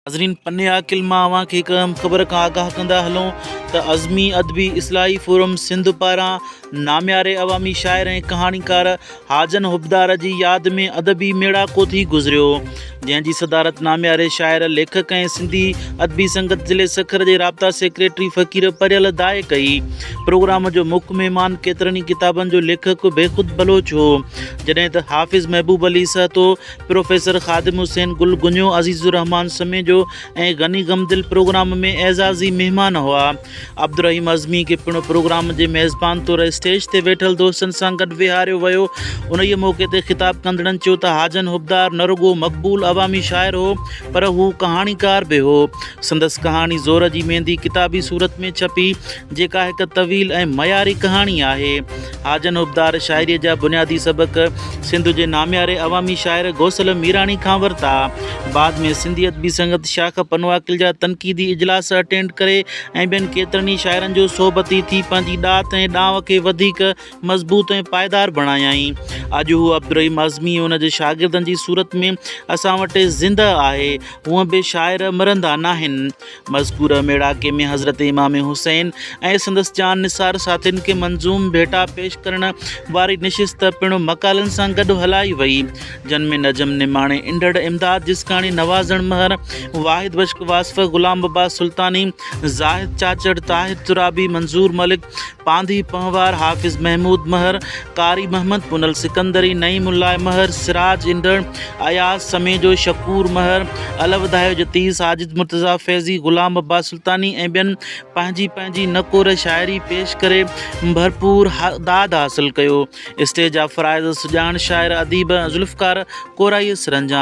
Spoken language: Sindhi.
ناظرين پني عاقل مان اوهان کي هڪ اهم خبر کان آگاهه ڪندا هلون ته عزمي ادبي اصلاحي فورم سنڌ پاران نامياري عوامي شاعر ۽ ڪهاڻيڪار حاجن حبدار جي ياد ۾ ادبي ميڙاڪو ٿي گذريو جنهن جي صدارت نامياري شاعر ليکڪ ۽ سنڌي ادبي سنگت ضلعي سکر جي رابطا سيڪريٽري فقير پريل دائي ڪئي پروگرام جو مک مهمان ڪيترن ئي ڪتابن جو ليکڪ بيخود بلوچ هو جڏهن ته حافظ محبوب علي سهتو پروفيسر خادم حسين گل گڃو، عزيز الرحمان سميجو ۽ غني غمدل پروگرام ۾ اعزازي مهمان هئا. عبدالرحيم عزمي کي پڻ پروگرام جي ميزبان طور اسٽيج تي ويٺل دوستن سان گڏ ويهاريو ويو. انهيء موقعي تي خطاب ڪندڙن چيو ته حاجن حبدار نه رڳو مقبول عوامي شاعر هو پر هو ڪهاڻيڪار به هو. سندس ڪهاڻي زور جي ميندي ڪتابي صورت ۾ ڇپي جيڪا هڪ طويل ۽ معياري ڪهاڻي آهي. حاجن حبدار شاعريء جا بنيادي سبق سنڌ جي نامياري عوامي شاعر غوثل ميراڻي کان ورتا. بعد ۾ سنڌي ادبي سنگت شاخ پنوعاقل جا تنقيدي اجلاس اٽينڊ ڪري ۽ ٻين ڪيترن ئي شاعرن جو صحبتي ٿي پنهنجي ڏات ۽ ڏانء کي وڌيڪ مضبوط ۽ پائيدار بڻايائين. اڄ هو عبدالرحيم عزمي ان جي شاگردن جي صورت ۾ اسان وٽ زندهه آهي. هونء به شاعر مرندا ناهن. مذڪوره ميڙاڪي ۾ حضرت امام حسين ۽ سندس جان نثار ساٿين کي منظوم ڀيٽا پيش ڪرڻ واري نشست پڻ مقالن سان گڏ هلائي وئي، جن ۾ نجم نماڻي، انڍڙ، امداد جسڪاڻي، نوازڻ مهر، واحد بشڪ واصف، غلام عباس سلطاني، زاهد چاچڙ، طاهر ترابي، منظور ملڪ، پانڌي پنهوار، حافظ محمود مهر، قاري محمد پنهل سڪندري، نعيم الله مهر، سراج انڍڙ، اياز سميجو، شڪور مهر، الهوڌايو جتي، ساجد مرتضيٰ فيضي، غلام عباس سلطاني ۽ ٻين پنهنجي پنهنجي نڪور شاعري پيش ڪري ڀرپور داد حاصل ڪيو. اسٽيج جا فرائض سڄاڻ شاعر اديب ذوالفقار ڪورائيء سرانجام.